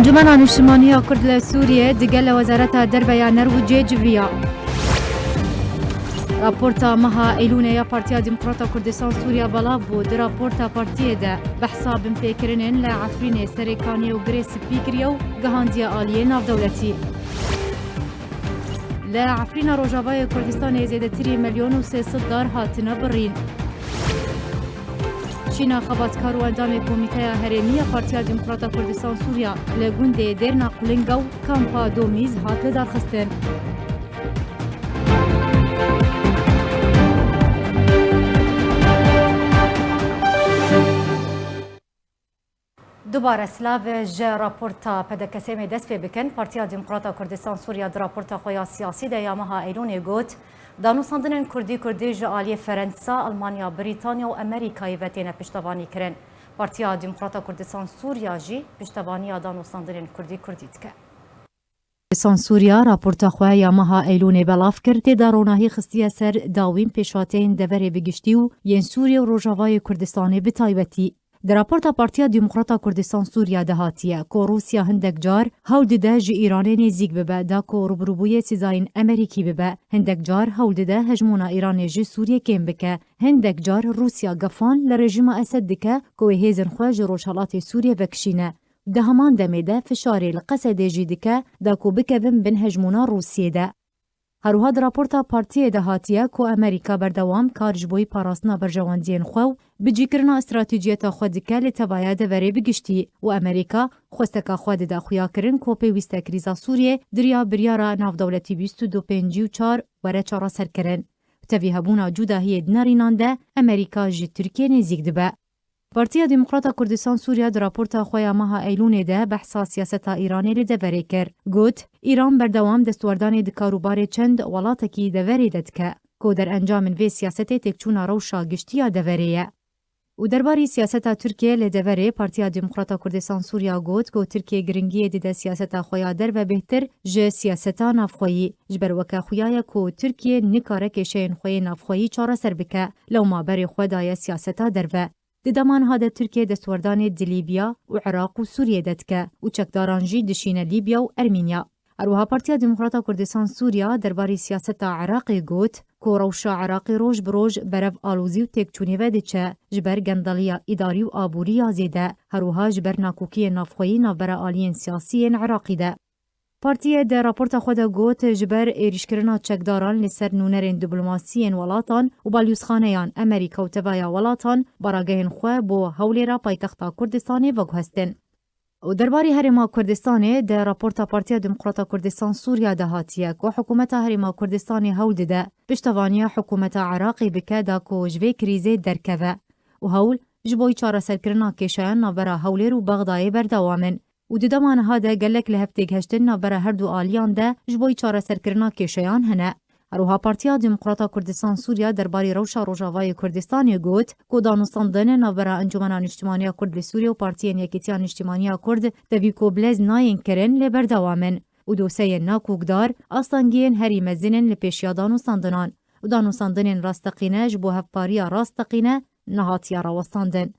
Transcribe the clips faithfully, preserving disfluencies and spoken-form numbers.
Encûmena Niştimanî ya Kurd li Sûriyê digel li Wezareta Derve ya Nerwicê civiya. Raporta meha Eylûnê ya Partiya Demokrata Kurdistan Sûriya belav bû. Di raporta partiyê de behsa binpêkirinên li Efrînê, Serêkaniyê û Girê Spî kiriye û gihandiye aliyê navdewletî. Li Efrîna Rojavayê Kurdistanê zêdetirî milyon û sê sed dar hatine birîn. Çîna xebatkar û endamê Komîteya Herêmî ya Partiya Demokrata Kurdistan Sûriya li gundê Dêrna Qulinga û kampa Domîz hat lidarxistin. Dubare silav. Ji raporta P D K S'ê em ê dest pê bikin. Partiya Demokrata Kurdistan Sûriya di raporta xwe ya siyasî de ya meha Eylûnê got, danûstandinên Kurdî Kurdî ji aliyê Ferensa, Almanya, Brîtanya û Amerîkayê ve têne piştevanî kirin. Partiya Demokrata Kurdistan Sûriya jî piştevaniya danûstandinên Kurdî Kurdî dike. Kurdistan Sûriya raporta xwe ya meha Eylûnê belav kir, tê de ronahî xistiye ser dawîn pêşhateyên deverê bi giştî û yên Sûriyê û Rojavayê Kurdistanê bi taybetî. Di raporta Partiya Demokrata Kurdistan Sûriya de hatiye ku Rûsya hindek car hewl dide ji Îranê nêzîk bibe, da ku rûbirûbûyê sîzayên Amerîkî bibe. Hindek car hewl dide hejmûna Îranê ji Sûriyê kêm bike. Hindek car Rûsya gefan li rejîma Esed dike ku wê hêzên xwe ji Rojhelatê Sûriyê vekişîne. Di heman demê de fişarê li Qesedê jî dike, da ku bikevin bin hejmûna Rûsiyê de. Her wiha di raporta partiyê de hatiye ku Amerîka berdewam kar ji bo yî parastina berjewendiyên xwe û bicîkirina stratejiyeta xwe dike li tevaya deverê bi giştî û Amerîka xwesteka xwe dide xuyakirin ku pêwîst e krîza Sûriyê di riya biryara navdewletî bîst û du pêncî û çar were çareserkirin. Bi tevî hebûna cudahiyê di nerînan de Amerîka ji Tirkiyê nêzîk dibe. Partiya Demokrata Kurdistan Sûriya di raporta xwe ya meha Eylûnê de behsa siyaseta Îranê li deverê kir. Got, Îran berdewam destwerdanê di karûbarê çend welatekî deverê de dike, ku derencamên vê siyasetê têkçûna rewşa giştî ya deverê ye. Û derbarî siyaseta Tirkiyê li deverê, Partiya Demokrata Kurdistan Sûriya got ku Tirkiye giringiyê dide siyaseta xwe ya derve bêhtir ji siyaseta navxweyî, ji ber weke xuya ye ku Tirkiye nikare kêşeyên xwe yê navxweyî çareser bike, lewma berê xwe daye siyaseta derve. Di dema niha de Tirkiye destwerdanê di Lîbya û Iraq û Sûriyê de dike û çekdaran jî dişîne Lîbya û Ermînya. Her wiha Partiya Demokrata Kurdistan Sûriya derbarê siyaseta Iraqê got ku rewşa Iraqê roj bi roj berev alozî û têkçûnê ve diçe, ji ber gendeliya îdarî û aborî ya zêde, her wiha ji ber nakokiyên navxweyî navbera aliyên siyasî yên Iraqî de. Partiyê di raporta xwe de got, ji ber êrîşkirina çekdaran li ser nûnerên diplomasî yên welatan û balyozxaneyan, Amerîka û tevaya welatan baragehên xwe bo Hewlêra paytexta Kurdistanê veguhestin. Û derbarî Herêma Kurdistanê di raporta Partiya Demokrata Kurdistan Sûriya de hatiye ku hikûmeta Herêma Kurdistanê hewl dide piştevaniya hikûmeta Iraqê bike da ku ji vê krîzê derkeve û hewl ji bo çareserkirina kêşeyan navbera Hewlêr û Bexdayê berdewam in. Û di dema niha de gelek li hev têgihiştin navbera her du aliyan de ji bo çareserkirina kêşeyan hene. Her wiha Partiya Demokrata Kurdistan Sûriya derbarê rewşa Rojavayê Kurdistanê got ku danûstandin navbera Encûmena Niştimanî ya Kurd li Sûriyê û Partiyên Yekîtiya Niştimanî ya Kurd tevî ku bilez nayên kirin lê berdewam in û doseyên nakokdar astengiyên herî mezin in li pêşiya danûstandinan û danûstandinên rasteqîne ji bo hevpariya rasteqîne nehatiye rawestandin.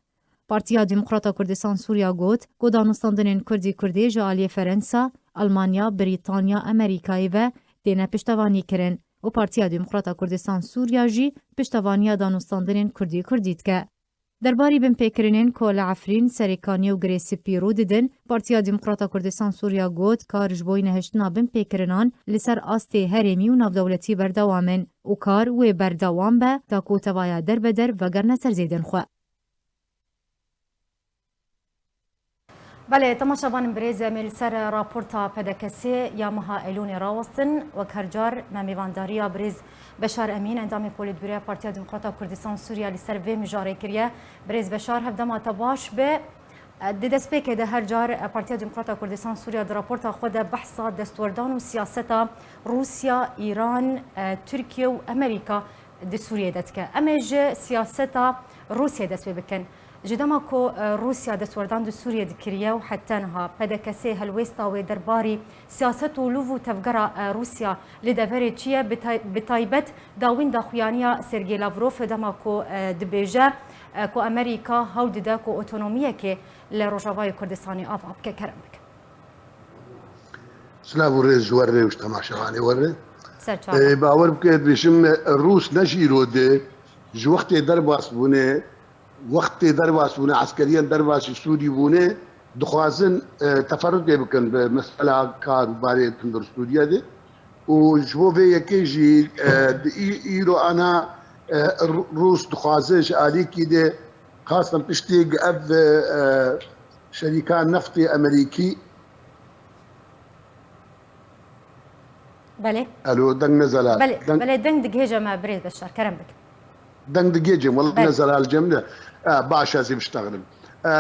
Partiya Demokrata Kurdistan Sûriya got ku danûstandinên Kurdî Kurdî ji aliyê Ferensa, Almanya, Brîtanya, Amerîkayê ve têne piştevanî kirin û Partiya Demokrata Kurdistan Sûriya jî piştevaniya danûstandinên Kurdî Kurdî dike. Derbarî binpêkirinên ku li Efrîn, Serêkaniyê û Girê Spî rû didin, Partiya Demokrata Kurdistan Sûriya got, kar ji bo nehiştina binpêkirinan li ser astê herêmî û navdewletî berdewam in û kar wê berdewam be, ta ku tevaya derbeder vegerine ser zêdên xwe. Belê, temaşevanên birêz, em ê li ser raporta P D K S'ê ya meha Eylûnê rawestin. Wek her car me mêvandariya birêz Beşar Emîn, endamê Polîtbûroya Partiya Demokrata Kurdistan Sûriya, li ser vê mijarê kiriye. Birêz Beşar, hevdema te baş be. Di destpêkê de her car Partiya Demokrata Kurdistan Sûriya di raporta xwe de behsa destwerdan û siyaseta Rûsya, Îran, Tirkiye û Amerîka di Sûriyê de dike. Em ê ji siyaseta Rûsiyê dest pê bikin. Ji dema ku, e, Rûsya destwerdan di Sûriyê dikiriye û heta niha P D K S helwêsta wê derbarî siyaset û lûv û tevgera, e, Rûsya li deverê çi ye? Bi tay-, bi taybet dawîn daxuyaniya Sergey Lavrov dema ku, e, dibêje, e, ku Amerîka hewl dide ku otonomiyekê li Rojavayê Kurdistanê ava bike. Kerem bikin. Silav û rêz ji we re û ji temaşevanê we re. Ser çava. Ê, bawer bike, dibêjim, Rûs ne ji îro de, ji wextê derbas bûne, wextê derbas bûne, eskeriyan derbasî Sûrî bûne, dixwazin, e, teferrudê bikin bi mesela kar û barê hundir Sûriye de. Û ji bo vê yekê jî, e, di î-, îro ana, e, Rû-, Rûs dixwaze ji alîkî de, xastan piştî ev, e, şerîka neftê Amerîkî. Belê. Alo, deng ne zelal. Belê, Deng belê, deng digihêje me, birêz Beşar, kerem bik. Deng digihêje, wela Belê. ne zelal cem de. E, baş, ez ê biştexlim. E, e,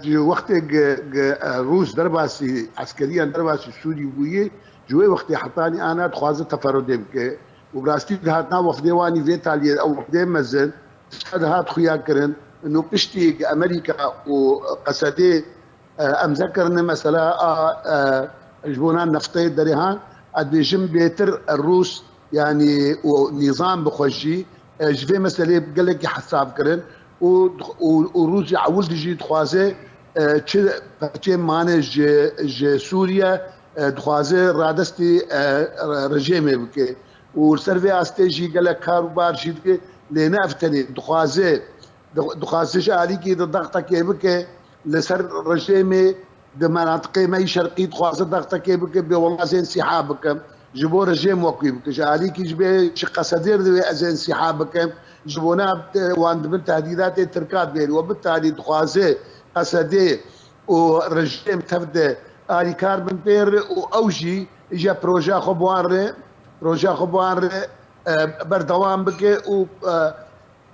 ji wextê ge, ge, e, Rûs derbasî, eskeriyan derbasî Sûrî bûyî, ji wê wextê hetanî ana dixwaze teferrudê bike. Û bi rastî di hatina wexdê wanî vê taliyê, ew wexdê mezin, tişta dihat xuya kirin. Û piştî Amerîka û Qesedê, e, emze kirine mesela a, e, ji bona neftê derê han, ez dibêjim bêtir Rûs, yanî û nîzam bi xwe jî, e, ji vê meselê gelekî hesab kirin û, û, û Rûs jî ewil dijî dixwaze, e, çi perçê mane ji, ji Sûriye, e, dixwaze radestî, e, re-, rejêmê bike. Û li ser vê astê jî gelek kar û bar jî dike, lê ne ev tenê dixwaze, di-, dixwaze ji alîkî de dextekê bike li ser rejêmê, di menatiqê me yî şerqî dixwaze dextekê bike, bê wela ez ê însîhab bikim. Ji bo rejêm wekî bike. Ji alîkî ji bê ji Qesedê re divê ez ê însîhab bikim. Ji bona, e, wan dibin tehdîdatê Tirka dibêrî. We bitarî dixwaze Qesedê û rejêm tev de alîkar bin pê re û ew jî îja projeya xwe bi wan re, projeya xwe bi wan re, e, berdewam bike û, e,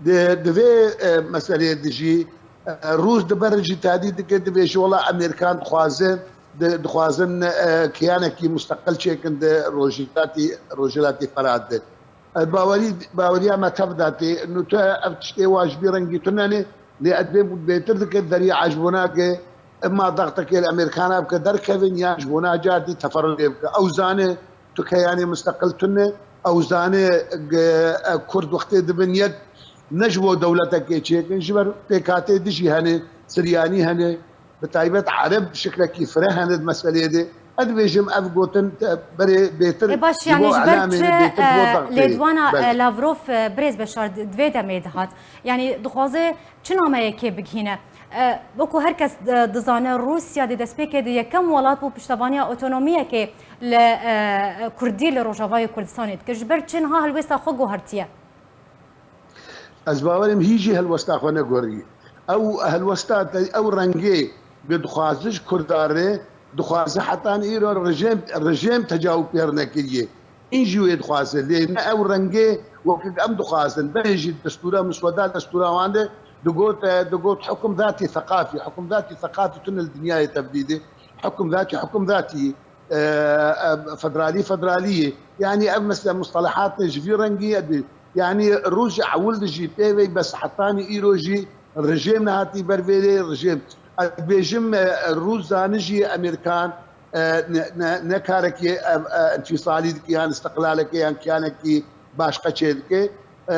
di, di vê, e, meseleyê de jî, e, Rûs di ber jî tadî dike, dibêje, wela Amerîkan dixwaze, di, dixwazin, e, kiyanekî musteqil çêkin di Rojhilatî, Rojhilatî Ferat de. Ez bawerî, baweriya me tev de tê. Nû tu ev tiştê wa ji bî rengî tune ne, lê ez bê bêtir dike derî ji bo nake, imma dextekê li Amerîkana bike derkevin, yan ji bo na car dî teferrudê bike. Ew zane tu keyanê musteqil tune, ew zane ge, e, Kurd wextê dibin yek, ne ji bo dewletekê çêkin, ji ber pêkhatê dijî hene, Siryanî hene, bi taybet Ereb şiklekî fireh hene di meseleyê de. Ez dibêjim ev gotin te berê bêtir Ê baş, ji bo yanî ji ber elamê çi, ne, bêtir ji bo e, dextê. Lêdwana, Belê. e, Lavrov, e, birêz Beşar di, di vê demê de hat? Yanî dixwaze çi nameyekê bigihîne? E, wekû her kes, e, dizane, Rûsya di destpêkê de yekem welat bû piştevaniya otonomiyekê li, e, Kurdî li Rojavayê Kurdistanê dikir. Ji ber çi niha helwêsta xwe guhertiye? Ez bawerim hî jî helwesta xwe neguherî. Ew helwesta te, ew rengê bi dixwaze ji Kurda re, dixwaze hetan îro rejêm, rejêm tecawûz pê re nekiriye. În jî wê dixwaze. Lê ne ew rengê wekî em dixwazin. Berê jî destûra misweda, destûra wan de digot, e, digot hukum zatî seqafî. Hukum zatî seqafî tune li dinyayê tevdî de. Hukum zatî, hukum zatî. e, e, federalî, federalî ye. Yanî ev mesela mustelehat ji vî rengî ye. Yanî Rûs ji ewil dijî pê ve, bes hetanî îro jî rejêm nehatî ber vê rê, rejêm. Ez dibêjim, e, Rûs zanijî Amerîkan, e, ne, ne, ne karekî, e, e, înfîsalî dike, yan îstiqlalekê, yan kiyanekî başqa çêdike. E,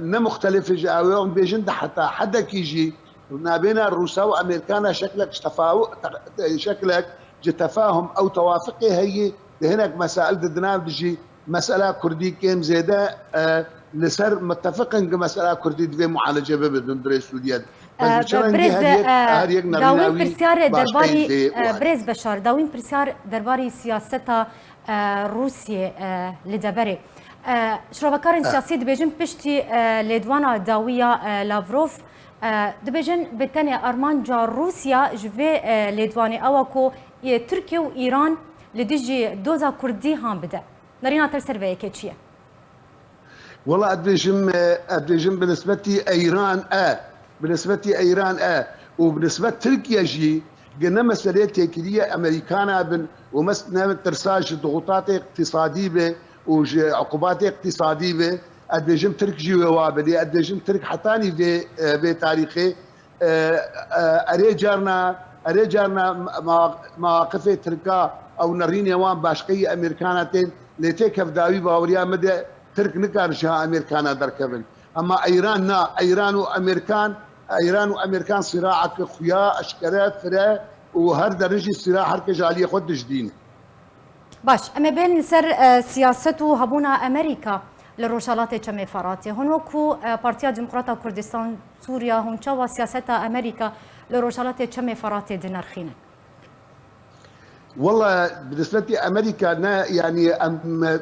ne muxtelif ji ew ê, em bêjin de heta hedekî jî nabêna Rûsa û Amerîkana şeklek ji tefaw-, te-, şeklek ji tefahum ew tewafiqê heye, di hinek mesail de di nav de jî mesela Kurdî kêm zêde, e, li ser mitefiq in ku mesela Kurdî divê mualece bibe di hundirê Sûriye de. Bes E, bi çi rengî birêz, her yek, e, her yek nerîna dawîn wî pirsyar başqeyî derbarî, dê e, wan. Birêz Beşar, dawîn pirsyar derbarî siyaseta, e, Rûsiyê, e, li deverê. E, şrovekarên E. siyasî dibêjin piştî, e, lêdwana dawî ya, e, Lavrov, e, dibêjin bi tenê armanca Rûsya ji vê, e, lêdwanê ew e ku, e, Tirkiye û Îran li dijî doza Kurdî han bide. Nerîna te li ser vê yekê çi ye? Wela ez dibêjim, e, ez dibêjim bi nisbetî Îran e. Bi nisbetî Îran e. Û bi nisbet Tirkiye jî gi ne meseleyê têkiliyê Amerîkana bin û mes-, ne tirsa ji dixutatê iqtîsadî be û ji uqubatê iqtîsadî be. Ez dibêjim Tirk jî wê wa be. Lê ez dibêjim Tirk hetanî vê, e, vê tarîxê e, e, erê carna, erê carna ma-, mawaqifê Tirka ew nerînê wan başqeyî Amerîkana tên, lê têkev dawî baweriya min de Tirk nikar ji ha Amerîkana derkevin. Ema Îran na, Îran û Amerîkan, Îran û Amerîkan sîraeke xuya, eşkere, fire û her derin jî sîra her kes ji aliyê xwe dijdîne. Baş, em ê bên li ser, e, siyaset û hebûna Amerîka li Rojhelatê Çemê Feratê. Hûn wekû, e, Partiya Demokrata Kurdistan Sûriya, hûn çawa siyaseta Amerîka li Rojhelatê Çemê Feratê dinirxînin? Wela, bi nisbetî Amerîka ne, yanî em, e,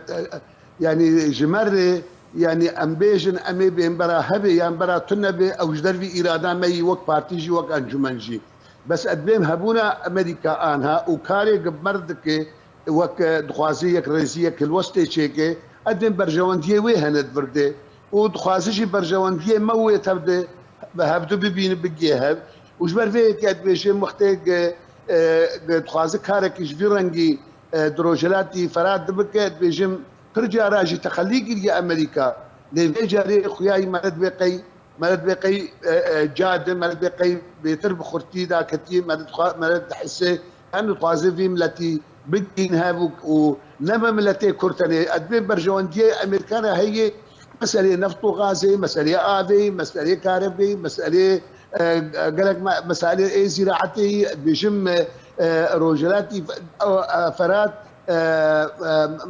yanî ji me re, yanî em bêjin em ê bên bera hebe yan bera tune be, ew ji dervî îrada me yî wek partî jî, wek encûmen jî. Bes ez dibêm hebûna Amerîka anha û karê ku bi me re dike, wek, e, dixwaze yekrêzî, yek helwestê çêke, ez dibêm berjewendiyê wê hene di vir de û dixwaze jî berjewendiyê me wê tev de bi hevdu bibîne, bigihê hev. Û ji ber vê yekê ez dibêjim wextê ku, e, ku dixwaze karekî ji vî rengî, e, di Rojhilatî Ferat de bike, ez dibêjim pir cara jî texelî kiriye Amerîka. Lê vê carê xuya yî me re dibê qey, me re dibê qey, e, e, ca de, me re dibê qey bêtir bi xurtî daketî, me re dixwa-, me re dihise, em dixwaze vî miletî bigihîn hev û, û ne me miletê Kurd tenê. Ez dibê berjewendiyê Amerîkana heye, meselê neft û gazê, meselê avê, meselê karebê, meselê, e, gelek me-, meselê ê zîraetê, ez dibêjim, e, e, Rojhilatî F-, e, e, Ferat, e, e,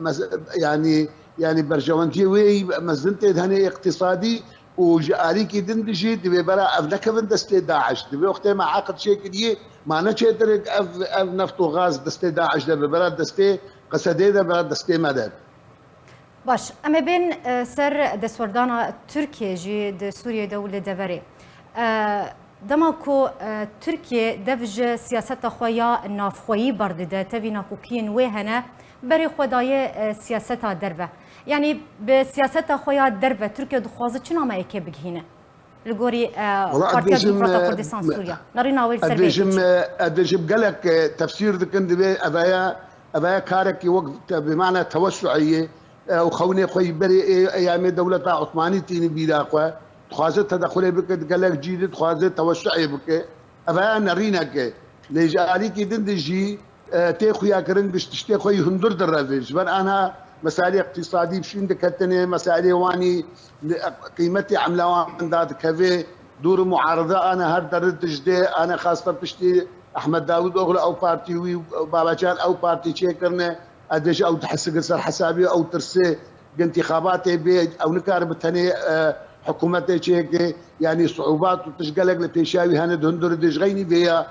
mes-, yanî, yanî berjewendiyê wê yî mezin tê de hene, îqtîsadî û ji alîkî din de jî divê bera ev nekevin destê DAIŞ. Divê wextê me eqd çêkiriye, ma ne çêtir ev, ev neft û gaz destê DAIŞ de be, bera destê Qesedê de, bera destê me de. Baş, em ê bên, e, ser destwerdana Tirkiyê jî di Sûriyê de û li deverê. E, dema ku, e, Tirkiye dev ji siyaseta xwe ya navxweyî berdide, tevî nakokiyên wê hene, berê xwe daye, e, siyaseta derve. Yanî bi siyaseta xwe ya derve Tirkiye dixwaze çi nameyekê bigihîne? Li gorî, e, Partiya Demokrata Kurdistan Sûriya. Nerîna wê li ser vê yekê çi? Ez dibêjim, e, ez dibêjim gelek, e, tefsîr dikin, divê evaya, evaya karekî wek te-, bi mana tewessu'ê ye, e, û xewnê xwe yî berê ê eyamê dewleta Osmanî tîni bîra xwe. Dixwaze tedexulê bike, di gelek cî de dixwaze tewessu'ê bike. Evaya nerînek e. Lê ji alîkî din de jî, e, tê xuyakirin giş tiştê xwe yî hundir direve. Ji ber anha meselê iqtîsadî bi şûn diketinê, meselê wanî li, qîmetê emla wan dadikeve. Dûr û muarede ana her derê dijdê, ana xaste piştî Ehmed Davûdoglu ew partî wî, Babacan ew partî çêkirine. Ez dibêjim ew dihesik li ser hesabê ew tirsê intîxabatê bê, ew nikare bi tenê, e, hikûmetê çêke, yanî siûbat û tişt gelek li pêşiya wî hene di hundir dijxeynî vê ya.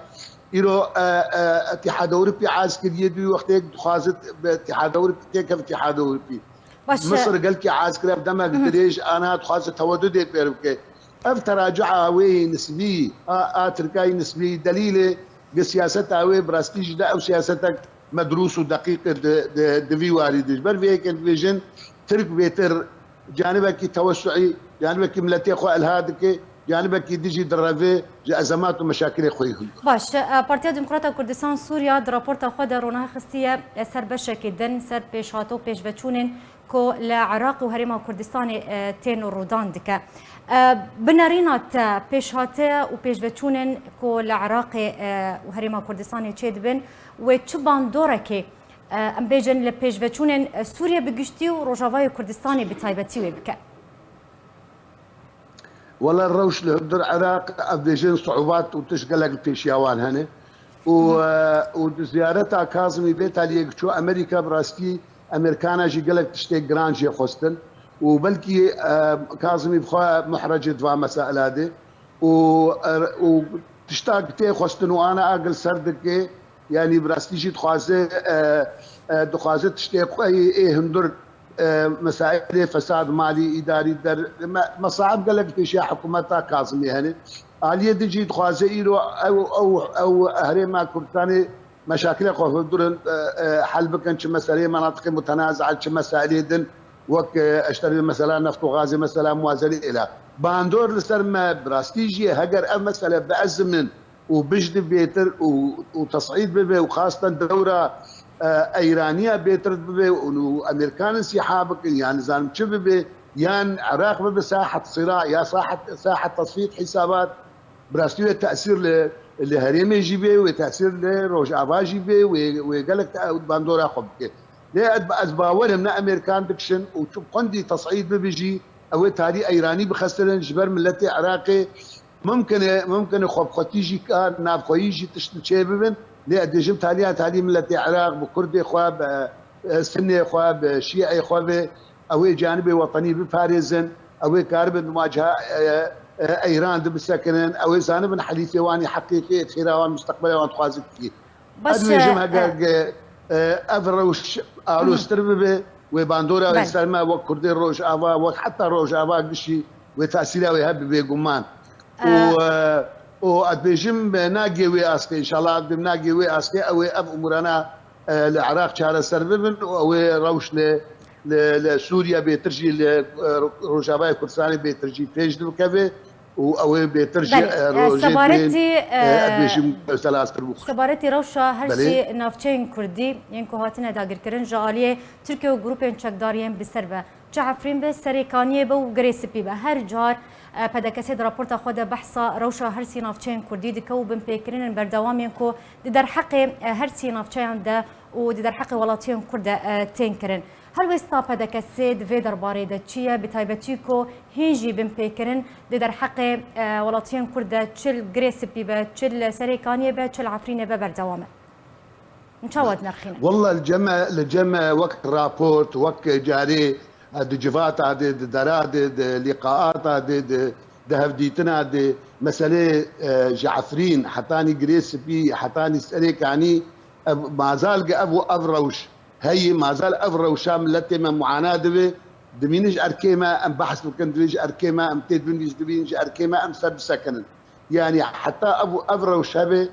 Îro, e, e, Îtîhad Ewropî az kiriye, dû wextê dixwaze bi Îtîhad Ewropî têkeve Îtîhad Ewropî. Baş e. Misir gelkî az kire, demek dirêj ana dixwaze tewedudê pêr bike. Ev teracua wê yê nisbî, a, a Tirkayê nisbî, delîlê gi siyaseta wê bi rastî jî de ew siyasetek medrûs û deqîq di, di, di vî warî de. Ji ber vê yekê dibêjin Tirk bêtir canibekî tewessu'î, canibekî miletê xwe elha dike, canibekî dijî direve, ji ezemat û meşakilê xwe yî hundir. Baş, e, Partiya Demokrata Kurdistan Sûriya di raporta xwe de ronaha xistiye, e, ser beşekê din, ser pêşhate û pêşveçûnên ku li Iraq û Herêma Kurdistanê, e, tên rûdan dike. E, bi nerîna te pêşhate û pêşveçûnên ku li Iraqê, e, û Herêma Kurdistanê çêdibin, wê çi bandorekê, e, em bêjin li pêşveçûnên, e, Sûriye bi giştî û Rojavayê Kurdistanê bi taybetî wê bike? Wele rewş li hundir Iraq, ev bêjin siûbat û tişt gelek li pêşiya wan hene. Û, e, û di ziyareta Kazimî vê taliyê ku çû Amerîka, bi rastî Amerîkana jî gelek tiştê giran jê xwestin. Û belkî, e, Kazimî bi xwe muhrecê di va mesaila de. Û, e, û tişta ku tê xwestin û ana agil ser dike, yanî bi rastî jî dixwaze, e, e, dixwaze tiştê xwe yê ê hundir, e, mesailê fesad malî, îdarî der, me-, mesaib gelek pêşiya hikûmeta Kazimî hene. Aliyê din jî dixwaze îro ew, ew, ew herêma Kurdistanê meşakilê xwe hundir in, e, e, hel bikin, çi meseleyê menatiqê mutenaza, çi meseleyê din, wek, e, eşterê mesela neft û gazê, mesela muwazenê êla. Bandor li ser me bi rastî jî, heger ev mesele biezimnin, û bijde bêtir û, û tes'îd bibe û xasten dewra, e, Eyraniya bêtir bibe û, û Amerîkan sîha bikin, yan nizanim çi bibe, yan Iraq bibe sahet sira, ya sahet, sahet tesfît hîsabat, bi rastî wê tesîr li, li herêmê jî bê, wê tesîr li Rojava jî bê, wê, wê gelek te-, bandora xwe bike. Lê ez, ez bawer im ne Amerîkan dikişin û çi xwendî tes'îd bibe jî, ew ê tarî Eyranî bixestirin ji ber miletê Iraqê. Mimkin e, mimkin e xwe bi xwetî jî ka navxweyî jî tişt çê bibin. Lê ez dibêjim taliya talî miletê Iraq bi Kurdê xwe, bi, e, Sinnê xwe, bi Şîeyê xwe ve, ew ê canibê wetenî biparêzin, ew ê karibin bi muwaciha, e, e, Îran de bisekinin, ew ê zanibin helîfê wan ê heqîqî, ê xêra wan, musteqbela wan dixwazin kî. Baş, Ez dibêjim, e, heger, e, e, ev rewş aloztir bibe, wê bandora wê Belê. ser me wek Kurdê Rojava, wek heta Rojava gişî wê tesîra wê hebe bêguman. Û, E, e, û ez dibêjim, e, nagê wê astê, înşallah ez dibêm nagê wê astê, ew ê ev umurana, e, li Iraq çareser bibin û ew ê rewş li, li, li Sûriye bêtir jî, li, e, Rojavayê Kurdistanê bêtir jî pêş dibikeve û ew ê bêtir jî, Belê, e, e, rojê sebaretî, dibên, e, e, ez dibêjim, e, selastir bû. Sebaretî rewşa her Belê. sî navçeyên Kurdî yên ku hatine dagirkirin ji aliyê Tirkiye û grûpên çekdar yên bi ser ve, çi Efrîn be, Serêkaniyê be û Girê Spî be, her car, e, P D K S di raporta xwe de behsa rewşa her sî navçeyên Kurdî dike û binpêkirinên berdewam yên ku di derheqê, e, her sî navçeyan de û di derheqê welatiyên Kurd de, e, tên kirin. Helwêsta P D K S di vê derbarê de çi ye? Bi taybetî ku hîn jî binpêkirin di derheqê, e, welatiyên Kurd de çi li Girê Spî be, çi li Serêkaniyê be, çi li Efrînê be berdewam e. Hûn çawa dinirxînin? Walla li cem me, li cem me wek raport, wek carê, e, di civata de, di dera de, di lîqaata de, di, di hevdîtina de, meselê, e, ji Efrîn, hetanî Girê Spî, hetanî Serêkanî, ev, mazal ge ev, ev rewş heye, mazal ev rewşa miletê me muana dibe, dibînin ji erkê me em behs bikin, dibînin ji erkê me em tê dibînin, dibînin ji erkê me em ser bisekinin. Yani heta ev, ev rewş hebe,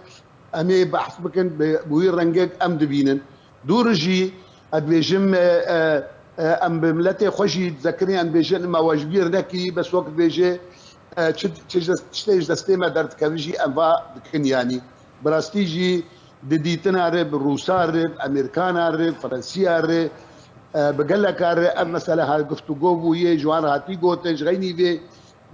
em ê behs bikin, bi, bi wî rengek em dibînin. Dûr jî, ez dibêjim, e, e, e, em bi miletê xwe jî dizekirin, em dibêjin, me we ji bîr nekirî, bes wek dibêje, e, çi, çi ji dest, tiştê ji destê me derdikeve jî em va dikin, yanî. Bi rastî jî di dîtina re, bi Rûsa re, bi Amerîkana re, bi Fransiya re, e, bi geleka re ev mesele ha guftûgo bûye, ji wan re hatî gotin, ji xeynî vê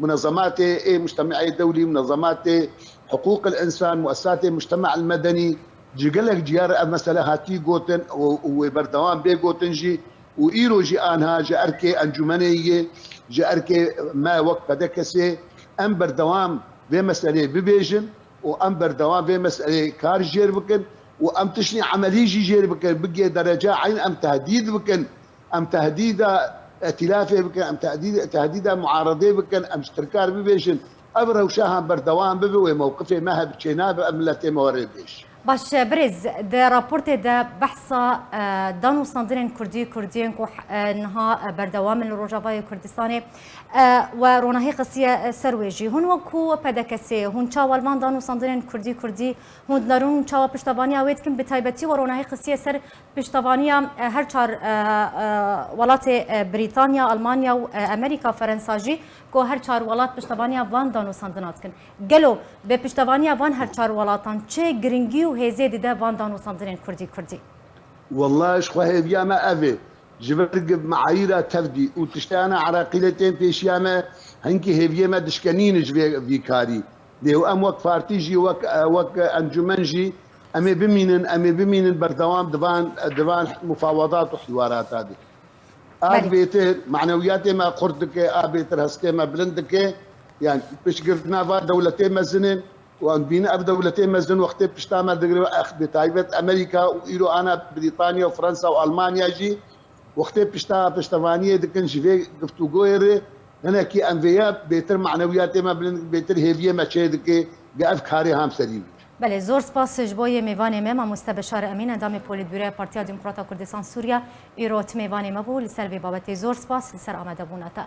munezematê ê mujtemeê dewlî, munezematê hiqûqil însan, muesesatê mujteme'il medenî, ji gelek cihar ev mesele hatî gotin û, û wê berdewam bê gotin jî û îro jî anha ji erkê encûmenê yê, ji erkê me wek P D K S'ê em berdewam vê meseleyê bibêjin û em berdewam vê meseleyê kar jêr bikin û em tiştê emelî jî jêr bikin, bigê dereca eyn em tehdîd bikin. Em tehdîda îtîlafê bikin, em tehdîd-, tehdîda muaredê bikin, em ji Tirkan re bibêjin, ev rewşa ha berdewam bibe, wê mewqifê me hebe, çênabe, em miletê me were bêj. Baş, birêz, di raportê de behsa, e, danûstandinên Kurdî, Kurdiyên ku, e, niha, e, berdewam in li Rojavayê Kurdistanê, e, we ronahî xistiye ser wê jî. Hûn wekû P D K S'ê, hûn çawa li van danûstandinên Kurdî, Kurdî hûn dinêrin, hûn çawa piştevaniya wê dikin, bi taybetî we ronahî xistiye ser piştevaniya, e, her çar, e, e, welatê, e, Brîtanya, Almanya û, e, Amerîka, Ferensa jî, ku her çar welat piştevaniya van danûstandina dikin. Gelo bi piştevaniya van her çar welatan çi giringî û hêzê dide van danûstandinên Kurdî Kurdî? Wellahî ji xwe hêviya me ev e. Ji ber gi-, meayîra tevdî û tiştana Iraqî lê tên pêşiya me, hinkî hêviyê me dişkenîn ji vê, vî karî. Lê û em wek partî jî, wek, wek encûmen jî, em ê bimînin, em ê bimînin berdewam di van, di van mufawedat û hiwarata de. A Belê. bêtir manewiyatê me xurt dike, a bêtir hestê me bilind dike. Yani piştgirtina va dewletê mezin in û em dibînin ev dewletê mezin wextê pişta me digire, ex-, bi taybet Amerîka û îro ana Brîtanya û Fransa û Almanya jî wextê pişta, piştevaniyê dikin ji vê guftûgoyê re, hinekî em vêya bêtir manewiyatê me bilind, bêtir hêviyê me çê dike, ge ev karê hamserî bike. Belê, zor spas ji bo yê mêvanê me, Mamoste Beşar Emîn, endamê Polîtbûroya Partiya Demokrata Kurdistan Sûriye, îro ti mêvanê me bû. Li ser vê babetê zor spas li ser amadebûna te.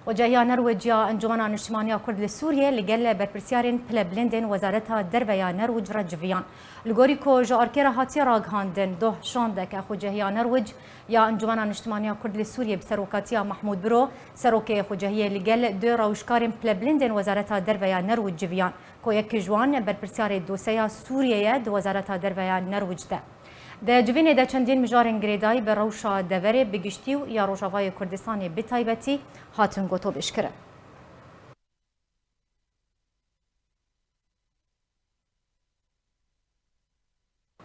Xwecehiya Nerwec ya Encûmena Niştimaniya Kurd li Sûriyê li gel berpirsiyarên pilebilindên Wezareta Derve ya Nerwec re civiyan. Li gorî ku ji arkê re hatiye ragihandin, doh şandeke xwecehiya Nerwec ya Encûmena Niştimaniya Kurd li Sûriyê bi serokatiya Mahmûd Biro, serokê xwecehiyê, li gel du rewşkarên pilebilindên Wezareta Derve ya Nerwec civiyan, ku yek ji wan berpirsyarê doseya Sûriyê ye di Wezareta Derve ya Nerwec de. Di civînê de çendîn mijarên girêdayî bi rewşa deverê bi giştî û ya Rojavayê Kurdistanê bi taybetî hatin gotobêjkirin.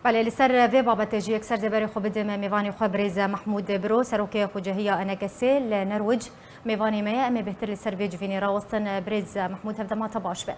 Belê, li ser vê babetê jî yekser dê berê xwe bidim mêvanê xwe birêz Mehmûd Biro, serokê xwecehiya E N K S'ê li Nerwic, mêvanê me ye. Em ê bêhtir li ser vê civînê rawestin. Birêz Mehmûd, hevdema te baş be.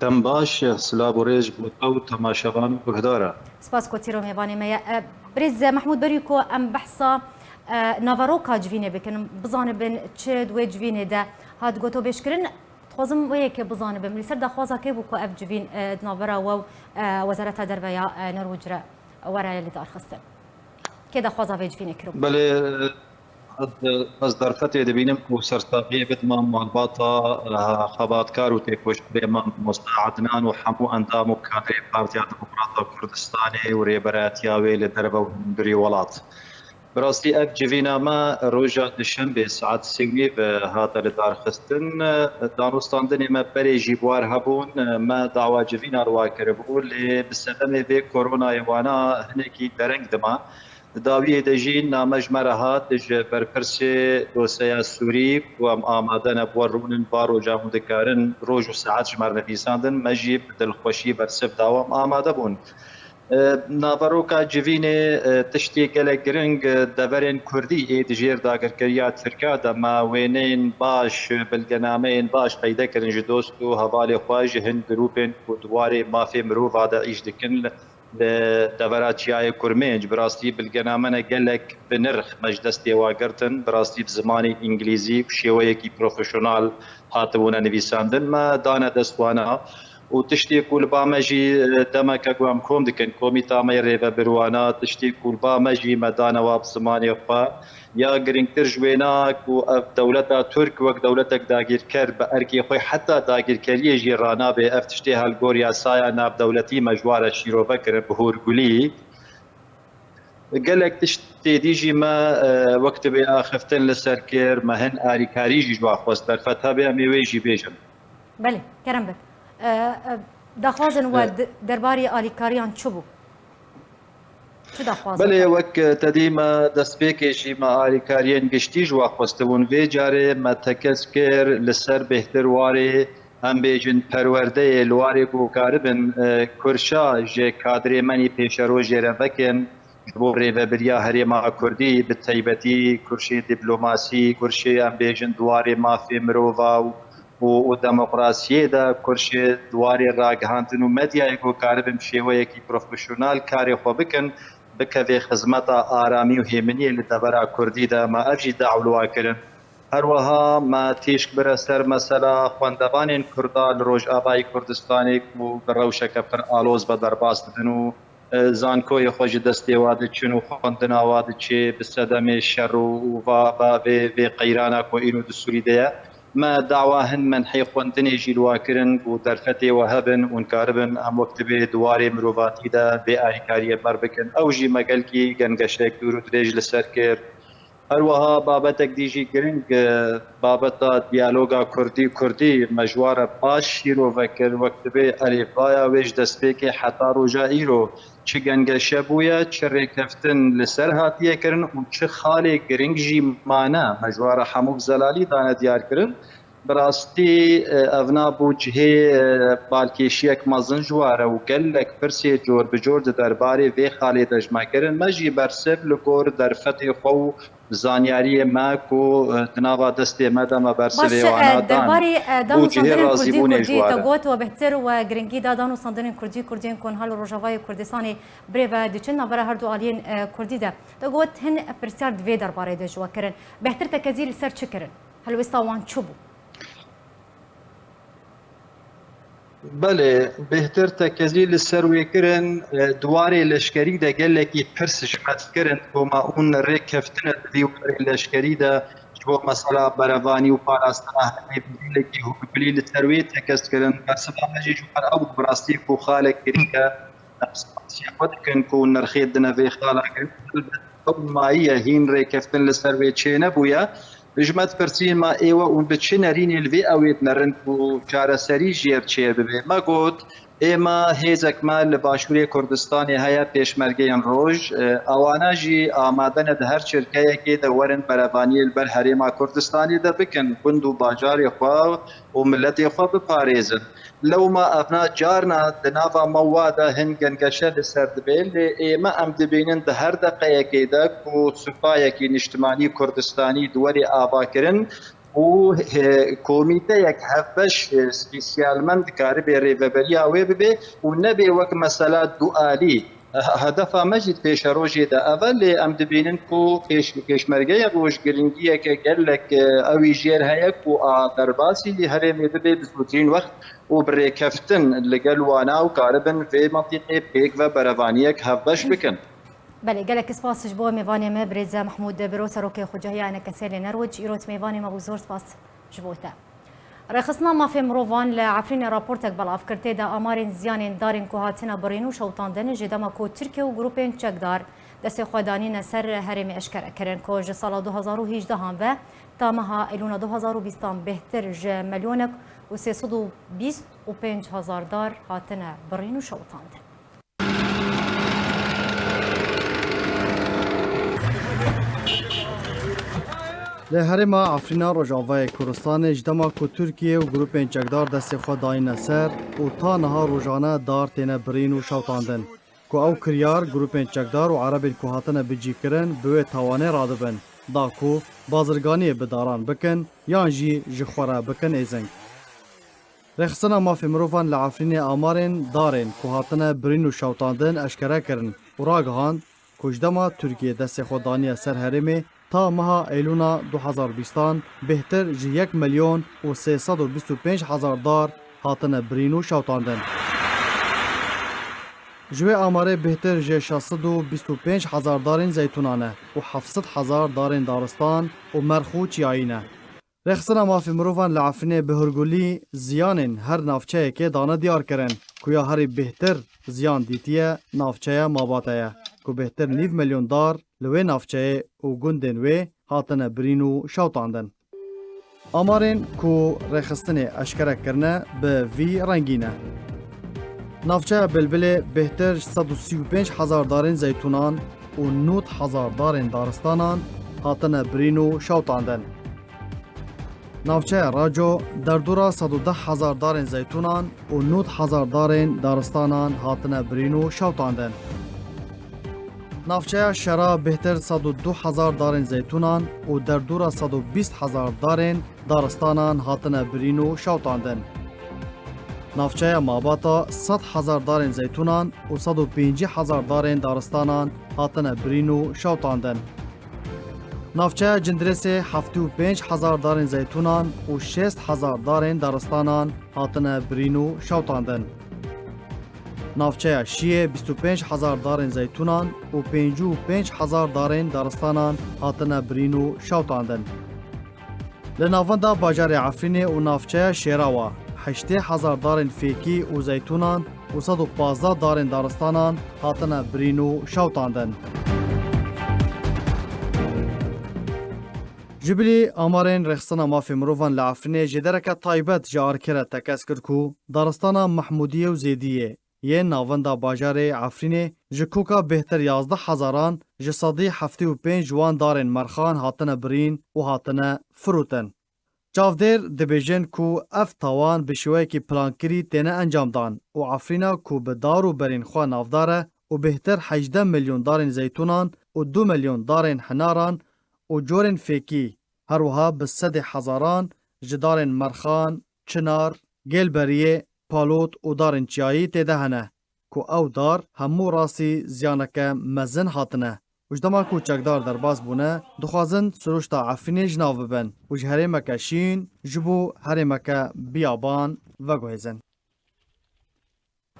Dem baş, silav û rêz bo te û temaşevan û guhdara. Spas ku tîro mêvanê me ye. E, Birêz Mehmûd, berî ku em behsa, e, naveroka civînê bikin, bizanibin çi di wê civînê de hat gotobêjkirin, dixwazim wê yekê bizanibim. Li ser daxwaza kê bû ku ev civîn, e, di navbera we û, e, Wezareta Derve ya, e, Norwêc re were lidarxistin? Kê daxwaza vê civînê kiribû? Belê, ez, ez derfetê dibînim ku sersaxiyê bidima malbata, eh, xebatkar û têkoşerê me mamoste Adnan û hemû endam û kadrê Partiya Demokrata Kurdistanê û rêberayetiya wê li derve û hundirî welat. Bi rastî ev civîna me roja duşembê saet sê û nîv hate lidarxistin. Danûstandinê me berê jî bi war hebûn. Me dawa civîna li wa kiribû, lê bi sedemê vê koronayê wana hinekî dereng dima. Di dawiyê de jî name ji me re hat ji berpirsê dosyeya Sûrî ku em amade ne bi we rûnin, va roja hûn dikarin roj û saet ji me re nivîsandin, me jî bi dilxweşî bersiv da û em amade bûn. E, naveroka civînê, e, tiştê gelek giring, e, deverên Kurdî ê di jêr dagirkeriya Tirka de me wêneyên baş, belgenameyên baş peyde kirin ji dost û hevalê xwe, ji hin grûpên ku di warê mafê mirova de îş dikin li devera Çiyayê Kurmênc. Bi rastî belgenamene gelek bi nirx me ji destê wa girtin. Bi rastî bi zimanê îngilîzî û şêweyekî profesyonel hatibûne nivîsandin. Me dane dest wana. Û tiştê ku li ba me jî, e, demeke ku em kom dikin, komîta me yê rêvebirwana, tiştê ku li ba me jî me dane wa bi zimanê xwe. Ya girîngtir ji wêna ku ev dewleta Tirk wek dewletek dagîrker bi erkê xwe heta dagîrkeriyê jî ranabe, ev tiştê helgor yasaya navdewletî me ji wa re şîrove kirin bi hûrgulî. Gelek tiştê dî jî me, e, wek dibê axiftin li ser kir, me hin alîkarî jî ji wa xwest derfet hebe, em ê wê jî bêjin. Belê, kerem be. E, e, daxwazên we Belê. di-, derbarê alîkariyan çi bû? Çi daxwazin Belê, te? wek te dî me destpêkê jî me alîkariyên giştî ji we xwestibûn. Vê carê me tekez kir li ser bêhtir warê, em bêjin, perwerdeyê, li warê ku karibin, e, kurşa ji kadrê me nî pêşerojê re vekin, ji bo rêvebiriya herêma Kurdî, bi taybetî kurşê dîplomasî, kurşê, em bêjin, di warê mafê mirova û û, û demokrasiyê de kurşê di warê ragihandin û medyayê ku karibin bi şêweyekî profesyonel karê xwe bikin, bikeve xizmeta aramî û hêminiyê li devera Kurdî de. Me ev jî dawlwa kirin. Her wiha me tîşk bire ser mesela xwendevanên Kurda li Rojavayê Kurdistanê ku bi rewşeke pir aloz ve derbas dibin û, e, zankoyê xwe ji destê wa diçin û xwendina wa diçê bi sedemê şer û, û va, va vê, vê qeyrana ku îro di Sûrî de ye. Me dawa hin menhê xwendinê jî li wa kirin ku derfetê we hebin û hûn karibin em wek dibê di warê mirovatî de vê alîkariyê ber bikin. Ew jî me gelkî gengeşek dûr û dirêj li ser kir. Her wiha babetek dî jî giring, e, babeta diyaloga Kurdî-Kurdî me ji wa re baş şîrove kir, wek dibê elîfbaya wê ji destpêkê heta roja îro çi gengeşe bûye, çi rêkeftin li ser hatiye kirin û çi xalê giring jî mane. Me ji wa re hemû bi zelalî dane diyar kirin. Bi rastî, e, evna bû cihê, e, balkêşiyek mezin ji wa re û gelek pirsê cor bi cor di derbarê vê xalê de ji me kirin. Me jî bersiv li gor derfetê xwe û zanyariyê me ku, e, di nava destê me de me bersivê Baş, e, wana dan. derbarê, e, Û cihê danûstandinên Kurdî razîbûnê ji Kurdî wa te re. got we bihtir we giringî da danûstandinên Kurdî Kurdiyên ku niha li Rojavayê Kurdistanê bi rê ve diçin, navbera her du aliyên, e, Kurdî de. Te got hin pirsiyar di vê derbarê de ji we kirin. Bihtir tekezî li ser çi kirin? Helwêsta wan çi bû? Belê, bêhtir tekezî li ser wê kirin, e, di warê leşkerî de gelekî pirs ji me dikirin ku ma hûn rêkeftin di vî warê leşkerî de ji bo mesela berevanî û parastina herêmê gelekî hûrgulî li ser wê tekez kirin. Bersiva me jî ji wan ew bi rastî ku xalek girîng e. Em spasiya xwe dikin ku nirxê dine vê xala kirin. Helbet ew mayiye hîn rêkeftin li ser wê çênebûye. Ji me dipirsîn, ma ê we hûn bi çi nerînê li vê ewê dinerin ku çareserî jê re çêbibe? Me got, ê me hêzek me li Başûrê Kurdistanê heye, Pêşmergeyên Roj. E, ewana jî amade ne di her çirkeyekê de werin berevaniyê li ber Herêma Kurdistanê de bikin, gund û bajarê xwe û miletê xwe biparêzin. Lewma evna carna di nava me wa de hin gengeşe li ser dibe, lê ê me em dibînin di her deqeyekê de ku supayekî niştimanî Kurdistanî di werê avakirin, û, e, komîteyek hevbeş, e, spesiyalmen dikaribe rêveberiya wê bibe û nebe wek mesela dualî. He-, hedefa me jî di pêşerojê de ev e, lê em dibînin ku pêş-, pêşmergeya roj giringiyeke gelek, e, ewî jêr heye ku a derbasî herêmê bibe bi zûtirîn wext û bi rêkeftin li gel wana û karibin vê mantîqê pêk ve berevaniyek hevbeş bikin. Belê, gelek spas ji bo mêvanê me, birêz Mehmûd Biro, Serokê Xucehiya Enekesê Lênerwic, îro mêvanê me bû, zor spas ji bo te. Rêxistina Mafê Mirovan li Efrînê raportek belav kir, tê de amarên ziyanên darên ku hatine birîn û şewitandin ji dema ku Tirkiye û grûpên çekdar destê xwe danîne ser herêmê eşkere kirin, ku ji sala du hezar û hejdehan ve ta meha Eylûna du hezar û bîstan bêhtir ji milyonek û sê sed û bîst û pênc hezar dar hatine birîn û şewitandin. Li herêma Efrîna Rojavayê Kurdistanê ji dema ku Tirkiye û grûpên çekdar destê xwe dayîne ser û ta niha rojane dar têne birîn û şewitandin. Ku ew kiryar grûpên çekdar û erebên ku hatine bicîkirin bi wê tawanê radibin, da ku bazirganiyê bi daran bikin yan jî ji xwe re bikin êzing. Rêxistina Mafê Mirovan li Efrînê amarên darên ku hatine birîn û şewitandin eşkere kirin û ragihand ku ji dema Tirkiye destê xwe daniye ser herêmê, ta meha Eylûna du hezar bîstan bêhtir ji yek milyon û sê sed û bîst û pênc hezar dar hatine birîn û şewitandin. Ji wê amarê bêhtir ji şeş sed û bîst û pênc hezar darên zeytûnan e û heft sed hezar darên daristan û merx û çiyayî ne. Rêxistina Mafê Mirovan li Efrînê bi hurgulî ziyanên her navçeyekê dane diyar kirin, ku ya herî bêhtir ziyan dîtiye navçeya Mabate ye, ku bêhtir nîv milyon dar li wê navçeyê û gundên wê hatine birîn û şewitandin. Amarên ku rêxistinê eşkere kirine bi vî rengî ne. Navçeya Bilbilê bêhtir ji sed û sî û pênc hezar darên zeytûnan û nod hezar darên daristanan hatine birîn û şewitandin. Navçeya Raco derdora sed û deh hezar darên zeytûnan û nod hezar darên daristanan hatine birîn û şewitandin. Navçeya Şera bêhtir sed û du hezar darên zeytûnan û derdora sed û bîst hezar darên daristanan hatine birîn û şewitandin. Navçeya Mabata sed hezar darên zeytûnan û sed û pêncî hezar darên daristanan hatine birîn û şewitandin. Navçeya Cindirêsê heftê û pênc hezar darên zeytûnan û şêst hezar darên daristanan hatine birîn û şewitandin. Navçeya Şiyê bîst û pênc hezar darên zeytûnan û pêncî û pênc hezar darên daristanan hatine birîn û şewitandin. Li navenda bajarê Efrînê û navçeya Şêrawa heştê hezar darên fêkî û zeytûnan û sed û pazdeh darên daristanan hatine birîn û şewitandin. Ji bilî amarên Rêxistina Mafê Mirovan li Efrînê jêdereke taybet ji arkê re tekez kir ku daristana Mehmûdiyê û Zêdiyê yên navenda bajarê Efrînê ji koka bêhtir yazdeh hezaran ji sedî heftê û pênc ji wan darên merxan hatine birîn û hatine firotin. Çavdêr dibêjin ku ev tawan bi şêweyekî plankirî têne encamdan û Efrîna ku bi dar û berên xwe navdar e û bêhtir hejdeh milyon darên zeytûnan û du milyon darên hinaran û corên fêkî, her wiha bi sedê hezaran ji darên merxan, çinar, gêlberiyê, palot û darên çiyayî tê de hene, ku ew dar hemû rastî ziyaneke mezin hatine û ji dema ku çekdar derbas bûne, dixwazin sirûşta Efrînê ji nav bibin û ji herêmeke şîn ji bo herêmeke biyaban veguhêzin.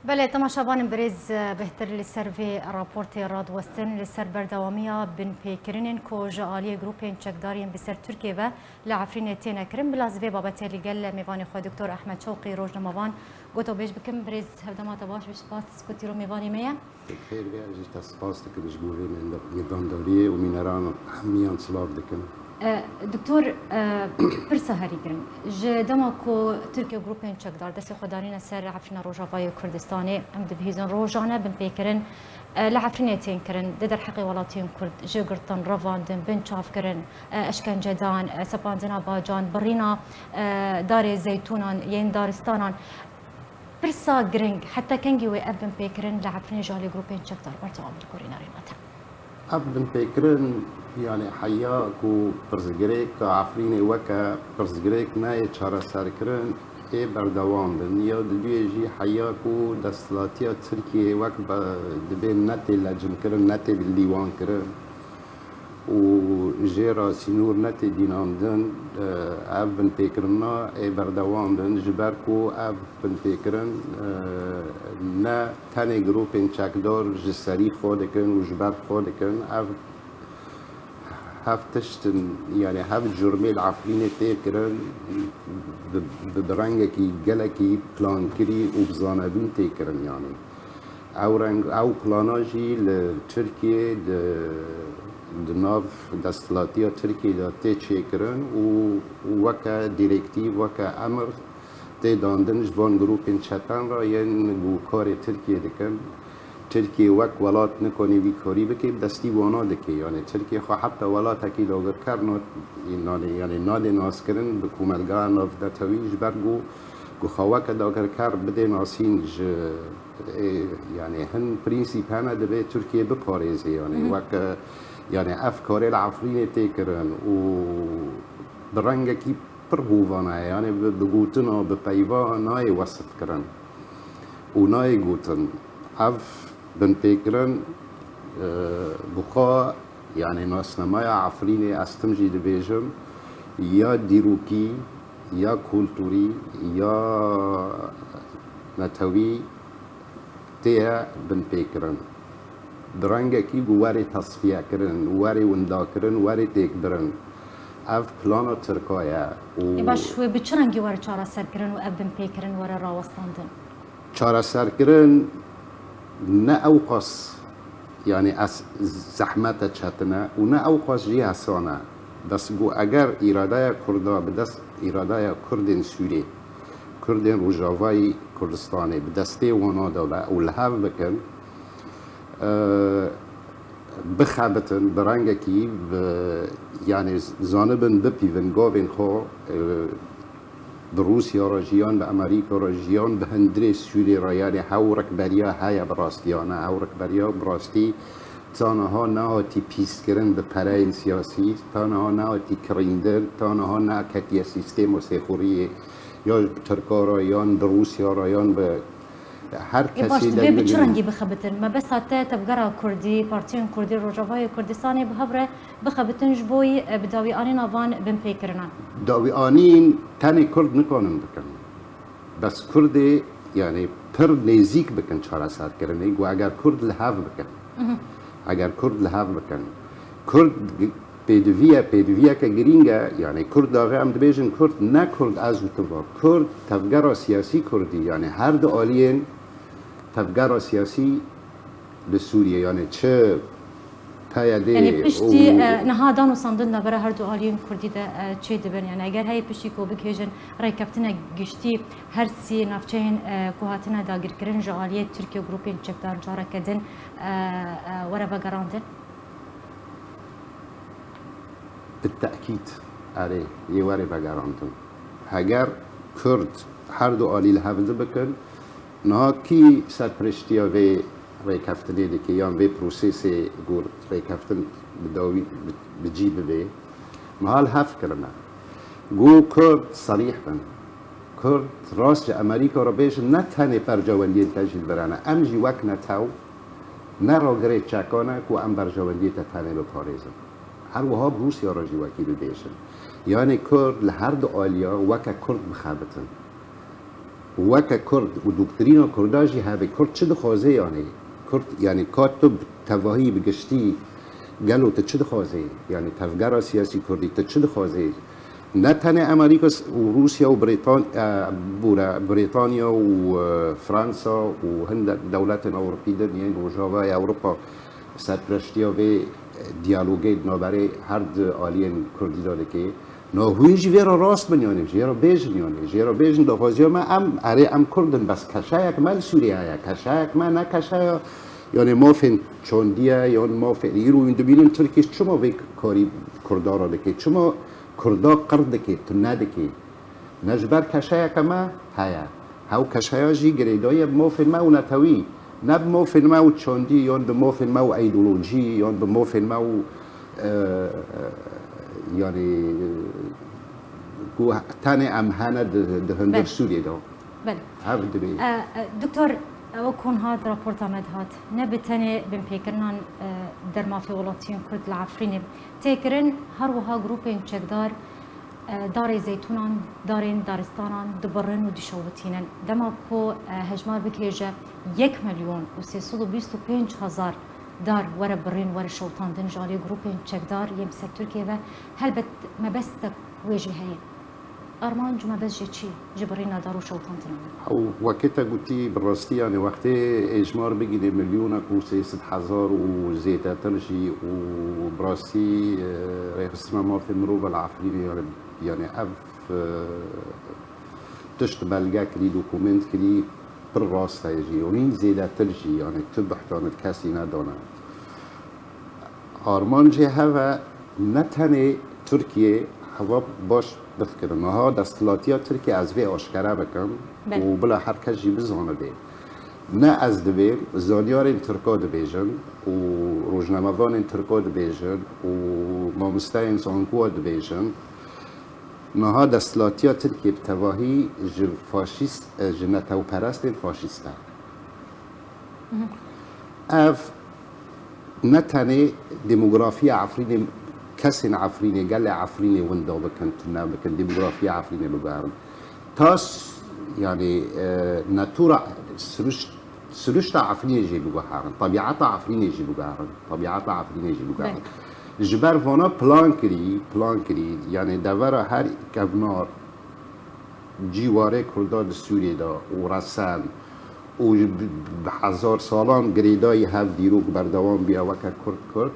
Belê, temaşevanên birêz, bêhtir li ser vê raportê radiwestin, li ser berdewamiya binpêkirinên ku ji aliyê grûpên çekdar yên bi ser Tirkiyê ve li Efrînê têne kirin. Bila ez vê babetê li gel mêvanê xwe Doktor Ehmed Çewqî rojnamevan gotobêj bikim. Birêz, hevdema te baş be, spas ku tîro mêvanê me ye. Xêr be, ez jî te spas dikim ji bo vê mêvandariyê û mîneran hemiyan silav dikim. E, Doktor, e, pirsa herî giring. Ji dema ku Tirkiye û grûpên çekdar destê xwe danîne ser Efrîna Rojavayê Kurdistanê, em dibihîzin rojane binpêkirin, e, li Efrînê tên kirin, di derheqê welatiyên Kurd jê girtin, revandin, binçavkirin, e, eşkence dan, e, sepandina bacan, birîna, e, darê zeytûnan, yên daristanan. Pirsa giring, heta kengî wê ev binpêkirin li Efrînê ji alî grûpên çekdar berdewam li gorî nerîna te? Ev binpêkirin, yanî heya ku pirsgirêka Efrînê weke pirsgirêk nayê çareserkirin, ê berdewam bin. Ya diduyê jî heya ku desthilatiya Tirkiyê wek be-, dibê netê lecimkirin, netê lîwankirin û jê re sînor netê dînandin, e, ev binpêkirina ê berdewam bin, ji ber ku ev binpêkirin, e, ne tenê grûpên çekdar ji serî xwe dikin û ji ber xwe dikin. Ev hev tişt in, yanî hev curmê li Efrînê tê kirin, bi, bi, bi rengekî gelekî plankirî û bi zanebûn tê kirin, yanî. Ew reng, ew plana jî li Tirkiyê di, di nav desthilatiya Tirkiyê de tê çêkirin û weke dîrektîv, weke emir tê dandin ji van grûpên çeten re yên ku karê Tirkiyê dikin. Tirkiye wek welat nikanî vî karî bike, bi destî wana dike. Yanî Tirkiye xwe heta welatekî dagirker na-, nane-, yanî nadê naskirin bi komelgeha navnetewî ji ber ku, ku xwe weke dagirker bidê nasîn ji, ê, yanî hin prensîp hene divê Tirkiye biparêzê. Yanî Hı hı. wek, e, yanî ev karê li Efrînê tê kirin û bi rengekî pir hovana ye. Yanî bi, bi gotina, bi peyva nayê wesif kirin û nayê gotin. Ev binpêkirin, e, bi xwe, yanî nasnameya Efrînê ez tim jî dibêjim, ya dîrokî, ya kulturî, ya netewî tê ye binpêkirin. Bi rengekî ku werê tesfiyekirin, werê windakirin, werê têkbirin. Ev plana Tirka ye û Ê baş, wê bi çi rengî were çareserkirin û ev binpêkirin were rawestandin? Çareserkirin ne ewqas, yanî ez, zehmet e, çetin e û ne ewqas jî hesan e. Bes ku eger îradeya Kurda bi dest îradeya Kurdên Sûriyê, Kurdên Rojavayî Kurdistanê bi destê wana de be û li hev bikin, e, bixebitin bi rengekî, bi, yanî zanibin bipîvin gavên xwe, e, bi Rûsya re jî yan bi Amerîka re jî yan bi hundirê Sûriyê re, yanî hew rikberiya heye bi rastiyane, hew rikberiya bi rastî ta niha nehatî pîskirin bi pereyên siyasî, ta niha nehatî kirîndin, ta niha neketiye sîstêma sêxuriyê ya bi Tirka re, yan bi Rûsya re, yan bi her Ê baş, kesî divê bi çi dengê rengî bixebitin? Mebesta te tevgera Kurdî, partiyên Kurdî, Rojavayê Kurdistanê bi hev re bixebitin ji bo yî, e, bi dawîanîna van binpêkirinan? Dawîanîn tenê Kurd nikanin bikin. Bes Kurdê, yanî pir nêzîk bikin çareserkirinê, ku eger Kurd li hev bikin. Mhm. Eger Kurd li hev bikin. Kurd g-, pêdiviye, pêdiviyeke girîng e, yanî Kurd daxê em dibêjin Kurd, ne Kurd ez û tu va. Kurd, tevgera siyasî Kurdî, yanî her du aliyên tevgera siyasî li Sûriyê, yanî çi P Y D Yanî piştî, û e, niha danûstandin navbera her du aliyên Kurdî de, e, çê dibin. Yanî eger heye piştî ku bigihêjin rêkeftina giştî her sî navçeyên, e, ku hatine dagirkirin ji aliyê Tirkiye û grûpên çekdar careke din, e, e, were vegerandin? Bi tekîd, erê, yê were vegerandin. Heger Kurd her du alî li hev dibikin, niha kî serpereştiya vê rêkeftinê dike yan vê prosesê ku rêkeftin bi dawî bi, bi cî bibe? Niha li hev kirine. Ku Kurd serîh bin. Kurd rast ji Amerîka re bêjin, ne tenê berjewendiyên te jî li vir hene. Em jî wek netew ne ragirê çekan e ku em berjewendiyê te tenê biparêzin. Her wiha bi Rûsya re jî wekî bibêjin. Yanî Kurd li her du aliya weke Kurd bixebitin. Weke Kurd û doktrîna Kurda jî hebe. Kurd çi dixwaze yanî? Kurd, yanî ka tu bi tevahî, bi giştî, gelo tu çi dixwazî? Yanî tevgera siyasî Kurdî tu çi dixwazî? Ne tenê Amerîka s-, û Rûsya û Brîtan-, e, bûre, Brîtanya û, e, Fransa û hindek dewletên Ewropî din yên Rojavayê Ewropa serpereştiya vê, e, diyalogê di navberê her du aliyên Kurdî de dike. Na hûn jî vê re rast bin, yanî jê re bêjin, yanî jê re bêjin daxwaziya me em, erê, em Kurd in, bes keşeyek me li Sûriyê heye, keşeyek me ne keşeya, yanî mafên çandî ye, yan mafên, îro hûn dibînin Tirkiye çima vê karî Kurda re dike, çima Kurda qir dike, tune dike? Ne ji ber keşeyeke me heye. Hew keşeya jî girêdayî ye bi mafên me û netewî. Ne bi mafên me û çandî, yan bi mafên me û îdeolojî, yan bi mafên me û, e, e, yanî, e, ku tenê em hene di, di hundir Sûriyê de. Belê. Hev dibê. E, e, Doktor, ew kon hat, raporta me dihat. Ne bi tenê binpêkirinan, e, dermafê welatiyên Kurd li Efrînê tê kirin, her wiha grûpên çekdar, e, darê zeytûnan, darên daristanan dibirin û dişewitînin. Dema ku, e, hejmar bigihêje yek milyon û sê sed û bîst û pênc hezar dar were birîn, were şewitandin ji alî grûpên çekdar yên bi ser Tirkiyê ve, helbet mebestek wê jî heye. Armanc û mebest jê çi ye ji birîna dar û şewitandina wan? Ew wekî te gotî, bi rastî, yanî, wextê êjmar bigînê milyonek û sê sed hezar û zêdetir jî û bi rastî, e, rêxistina mafê mirov li Efrînê, yanî, yanî ev, e, tişt belge kirî, dokument kirî, pir rast heye jî. Û hîn zêdetir jî, yanî, tu buhtanê kesî nedane. Armancê hev e, ne tenê Tirkiye, heva baş bifikirin. Niha desthilatiya Tirkiye, ez vê aşkere bikim Belê. û bila her kes jî bizanibe. Ne ez dibêm, zanyarên Tirka dibêjin û rojnamevanên Tirka dibêjin û mamosteyên zankowa dibêjin. Niha desthilatiya Tirkiye bi tevahî ji faşîst, ji netewperestên faşîst e. Ev ne tenê demografiya Efrînê, kesên Efrînê, gelê Efrînê winda bikin, tune bikin, demografiya Efrînê biguherin. Tas, yanî, e, natura, siruşt, siruşta Efrînê jî biguherin, tebiata Efrînê jî biguherin, tebiata Efrînê jî biguherin. Ji ber vana plan kirî, plan kirî, yanî devera her kevnar cî warê Kurda di Sûriyê de û resen û bi, bi hezar salan girêdayî hev dîrok berdewam bûye weke Kurd, Kurd,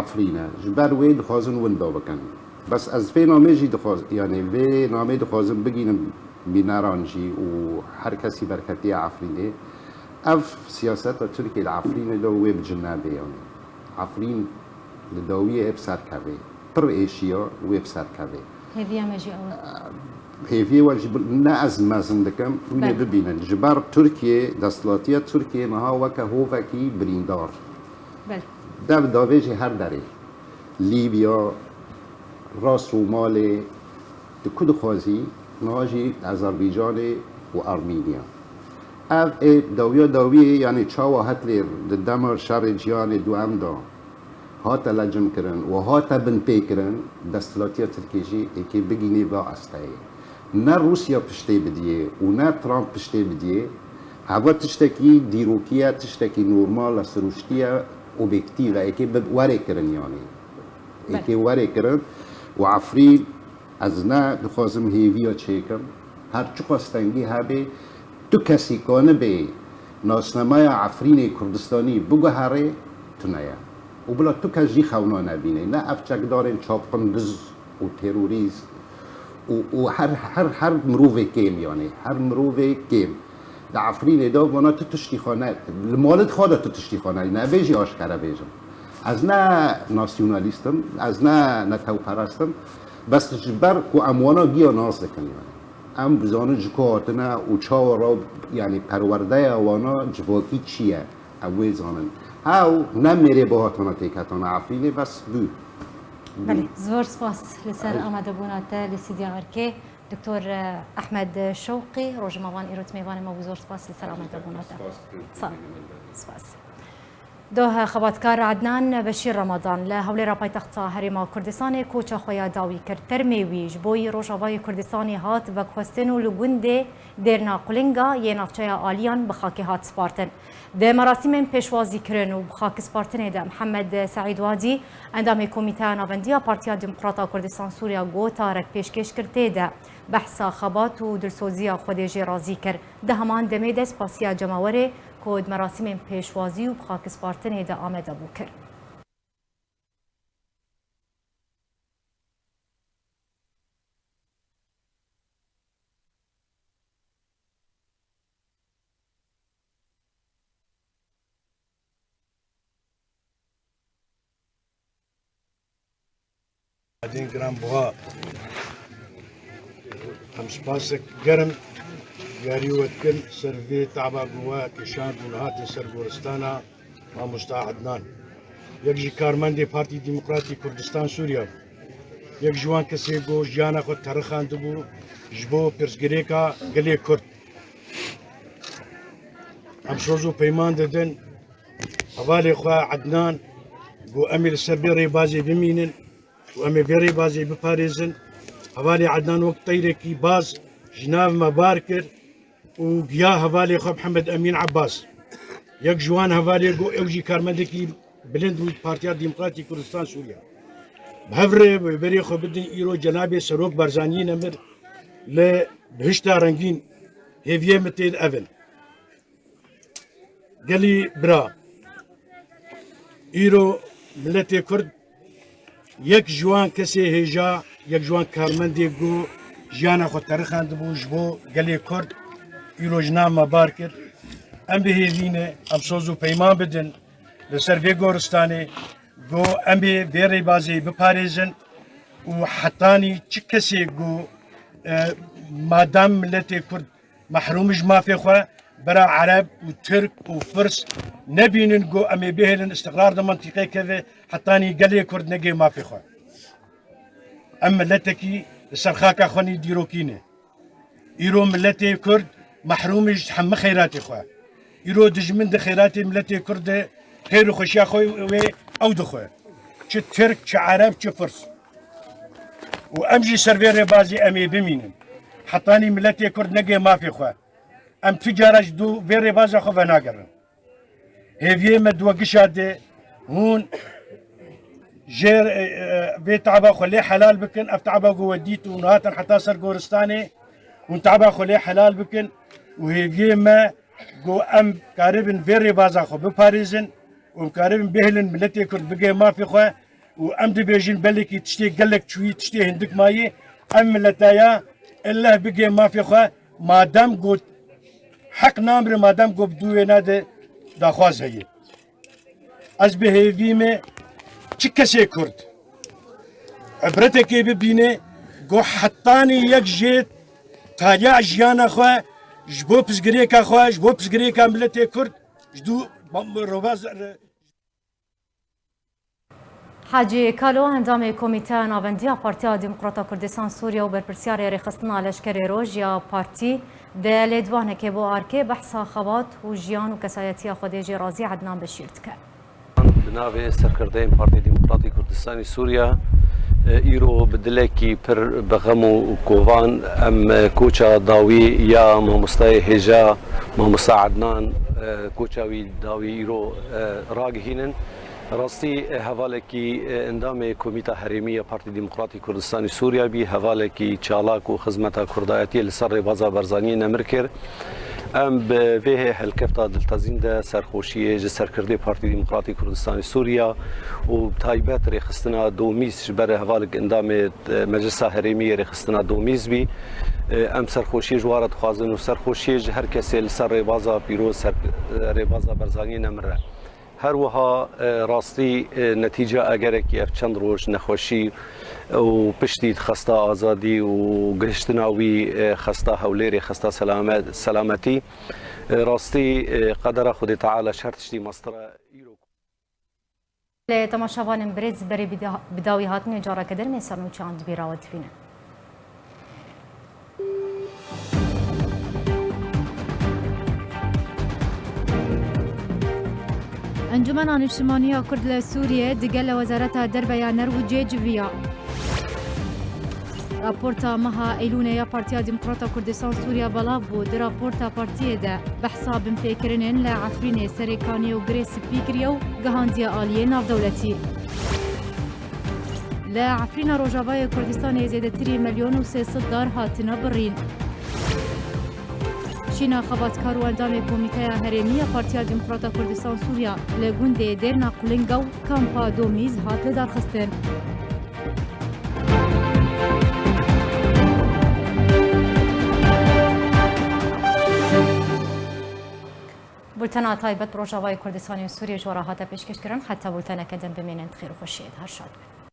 Efrîn e. Ji ber wê dixwazin winda bikin. Bes ez vê namê jî dixwaz-, yanî vê namê dixwazim bigînim bîneran jî û her kesî berketiye Efrînê. Ev siyaseta Tirkiyê li Efrînê de wê bi cin nebe, yanî. Efrîn li dawiyê ê bi ser kevê. Pir êşiya wê bi ser kevê. Hêviya me jî ew e. Hêviyê we jî bi-, ne ez mezin dikim, hûn ê Belê. bibînin. Ji ber Tirkiye, desthilatiya Tirkiye niha weke hovekî birîndar. Belê. Dev davêjê her derê. Lîbya, Ras û Malê, di ku dixwazî, niha jî Azerbaycanê û Armînya. Ev ê dawiya dawiyê, yanî çawa hetlê di dema şerê cîhanê duem de hate lecimkirin û hate binpêkirin, desthilatiya Tirkiyê jî êkê bigînî va asteyê. Ne Rûsya piştê bidiyê û ne Trump piştê bidiyê, heva tiştekî dîrokî ye, tiştekî normal e, siruştî ye, obyektîf e, êkê bi-, werê kirin yanî. Belê. Êkê werê kirin û Efrîn, ez ne dixwazim hêviya çêkim, her çiqas tengî hebe, tu kesî kanibê nasnameya Efrînê Kurdistanî biguherê, tune ye. Û bila tu kes jî xewna nebîne. Ne ev çekdarên çapqin diz û terorîst û, û her, her, her mirovê kêm, yanî her mirovê kêm. Di Efrînê de vana tu tiştî xwe ne, li malê xwe de tu tiştî xwe ne, nebêjî aşkere bêjim. Ez ne nasyonalîst im, ez ne netewperest im, bes ji ber ku em wana giya nas dikin, yanî. Em bizanin ji ku hatine û çawa raw, yanî perwerdeya wana civakî çi ye, em wê zanin. Ew ne mêrê bihatana têketana Efrînê, bes bû. Belê, zor spas li ser Ay. amadebûna te li stûdya Erkê. Doktor, eh, Ehmed Şewqî, rojnamevan, îro mêvanê me bû, zor spas li ser amadebûna te. Spas. Spas. Doh xebatkar Ednan Beşîr Ramadan li hewlêra paytexta Herêma Kurdistanê koça xwe ya dawî kir. Termê wî ji bo yî Rojavayê Kurdistanê hat veguhestin û li gundê Dêrna Qulinga yê navçeya Aliyan bi xakê hat spartin. Di merasîmên pêşwazîkirin û bi xakispartinê de Mihemed Seîd Wadî, endamê Komîteya Navendiya Partiya Demokrata Kurdistan Sûriya, gotarek pêşkêş kir, tê de behsa xebat û dilsoziya Xwedê jê razî kir. Di heman demê de spasiya cemawerê ku di merasîmên pêşwazî û bi xakispartinê de amedebû kir. Adin giran buha. Em spasek germ Yarî we dikin ser vê taba ku we kişand û niha tê ser goristana mamosta Ednan. Yek ji karmendê Partî Demokratî Kurdistan Sûriya bû. Yek ji wan kesê ku jiyana xwe terixandibû ji bo pirsgirêka gelê Kurd. Em soz û peyman didin hevalê xwe Ednan, ku em ê li ser vê rêbazê bimînin û em ê vê rêbazê biparêzin. Hevalê Ednan wek teyrekî baz ji nav me bar kir û giya hevalê xwe Mihemed Emîn Ebbas. Yek ji wan hevalê got ew jî karmendekî bilind bû Partiya Demokratîk Kurdistan Sûriya. Bi hev re berê xwe bidin îro cenabê Serok Barzaniyê nemir li bihişta rengîn hêviyê min tê ev in. Gelî bira, îro miletê Kurd yek ji wan kesê hêja, yek ji wan karmendê ku jiyana xwe terixandibû ji bo gelê Kurd, îro ji nav me bar kir. Em bi hêvî ne, em soz û peyman bidin li ser vê goristanê, ku em ê vê rêbazê biparêzin û hetanî çi kesê ku, e, madam miletê Kurd mehrûm ji mafê xwe, bera Ereb û Tirk û Firs nebînin ku em ê bihêlin îstiqrar di mintîqê keve, hetanî gelê Kurd negê mafê xwe. Em miletekî li ser xaka xwe nî dîrokî ne. Îro miletê Kurd mehrûm e ji hemî xeyratê xwe. Îro dijmin di xeyratê miletê Kurd de xeyr û xweşiya xwe wê ew dixwe. Çi Tirk, çi Ereb, çi Firs. Û em jî ser vê rêbazê em ê bimînin. Hetanî miletê Kurd negê mafê xwe. Em tu cara ji dû vê rêbaza xwe venagerin. Hêviyê me di we gişa de hûn jê, e, e, vê taba xwe lê helal bikin. Ev taba ku we dît û hûn hatin heta ser goristanê, hûn taba xwe lê helal bikin û hêviyê me ku em karibin vê rêbaza xwe biparêzin û em karibin bihêlin miletê Kurd bigê mafê xwe. Û em dibêjin belekî tiştê gelek çûyî, tiştê hindik mayî, ev mileta ya, elleh bigê mafê xwe, madem got heq namre, madem got bi dû wê nade, daxwaz heye. Ez bi hêvî me çi kesê Kurd ibretekê bibîne, got hetanî yek jê taliya jiyana xwe, ji bo pirsgirêka xwe, ji bo pirsgirêka miletê Kurd, ji dû roba Hacî Kalo, endamê Komîteya Navendî ya Partiya Demokrata Kurdistan Sûriye û berpirsyarê rêxistina Leşkerê Roj ya partî, di lêdwanekê bo arkê behsa xebat û jiyan û kesayetiya Xwedê jê razî Ednan Beşîr dike. Bi navê serkirdeyên Partiya Demokratîk Kurdistanê Sûriye, e, îro bi dilekî pir bi xem û kovan em, e, koça dawî ya mamostayê hêja, mamosta Ednan, e, koça wî dawî îro, e, ragihînin. Rastî, e, hevalekî, e, endamê Komîta Herêmî ya Partî Demokratî Kurdistanî Sûriya bî, hevalekî çalak û xizmeta kurdayetiyê li ser rêbaza Barzaniyê nemir kir. Em bi vê hê helkefta diltezîn de serxweşiyê ji serkirdê Partî Demokratî Kurdistanî Sûriya û bi taybet rêxistina Domîz ji ber hevalek endamê, e, Meclisa Herêmî yê rêxistina Domîz bî. E, em serxweşiyê ji wan re dixwazin û serxweşiyê ji her kesê li ser rêbaza pîroz ser, e, rêbaza Barzaniyê nemir e. Her wiha, e, rastî, e, netîca egerekî ev çend roj nexweşî û piştî xesta azadî û gihiştina wî, e, xesta Hewlêrê, xesta selamet-, selametî, e, rastî, e, qedera Xwedê Teala şer tiştî mestir e. Îro Lê temaşevanên birêz, berê bida-, bi dawî hatinê careke din em ê sernûçeyan di bîra we dibînin. Encûmena Niştimanî ya Kurd li Sûriyê digel li Wezareta Derve ya Nerwicê civiya. Raporta meha Eylûnê ya Partiya Demokrata Kurdistan Sûriya belav bû. Di raporta partiyê de behsa binpêkirinên li Efrînê, Serêkaniyê û Girê Spî kiriye û gihandiye aliyê navdewletî. Li Efrîna Rojavayê Kurdistanê zêdetirî milyon û sê sed dar hatine birîn. Şîna xebatkar û endamê Komîteya Herêmî ya Partiya Demokrata Kurdistan Sûriya li gundê Dêrna Qulinga û kampa Domîz hat lidarxistin. Bultena taybet bi Rojavayê Kurdistanê û Sûriyê ji we re hate pêşkêşkirin. Heta bulteneke din bimînin, di xêr û xweşiyê de. Her şad bin.